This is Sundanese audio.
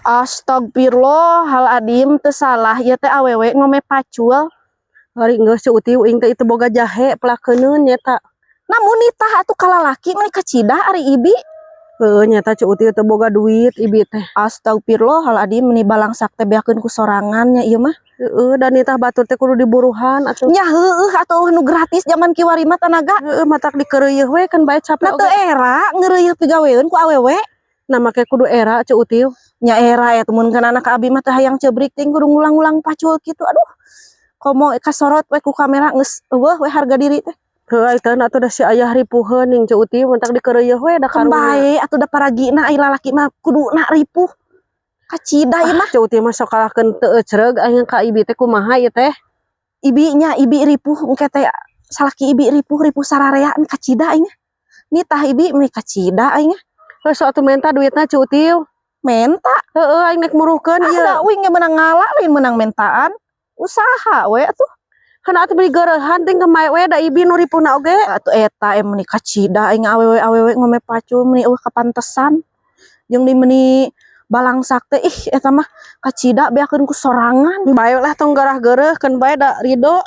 Astagfirullahaladzim, teu salah ieu teh awewe ngome pacul. Ari geus, Ceu Uti, uing teh itu boga jahe pelakeunun nyeta. Namun nitah atuh kalalaki, meuni kacida ari ibi. Heueuh, nyata Ceu Uti teu boga duit ibi teh. Astagfirullahaladzim, meuni balangsak teh beakeun ku sorangan nya ieu mah. Heeh, dan nitah batur teh kudu diburuhan atuh. Nya heueuh atuh, nu gratis zaman kiwari mah tanaga. Heeh, matak dikeureuyeun we kan bae capek Nah, teu oge. Era ngeureuyeuh pigaweun ku awewe. Nah, make kudu era, Ceu Uti. Nya era ya, mun kana anak abi mah teh hayang cebrik ting kudu ngulang-ngulang pacul kitu. Aduh. Komo kasorot we ku kamera, geus euweuh we harga diri teh. Heueuh, teh atuh da si ayah ripuheun ning, Ceu Uti, matak dikeureuyeun we da Keun karunya. Bae atuh, da paragina ai lalaki mah kuduna ripuh. Kacida ieu mah. Ceu Uti mah sok kalahkeun teu ecreug aing ka ibi teh, kumaha ieu teh? Ibi nya, ibi ripuh engke teh salaki ibi ripuh, ripuh sararea, kacida aing. Nitah ibi meuni kacida aing. Heuh, sok atuh menta duitna, Ceu Uti. Menta? Heeh, aing nek muruhkeun ieu. Ada uing ge meunang ngala, lain meunang mentaan. Usaha we atuh. Kana atuh beli geureuhan ting kemae we, da ibi nu ripuhna oge. Atuh eta meuni kacida aing awewe awewe ngome pacul, meuni euweuh kapantesan. Jeung di meuni balangsak teh, ih, eta mah kacida beakeun ku sorangan. Bae lah, tong garah geureuh, keun bae da rido.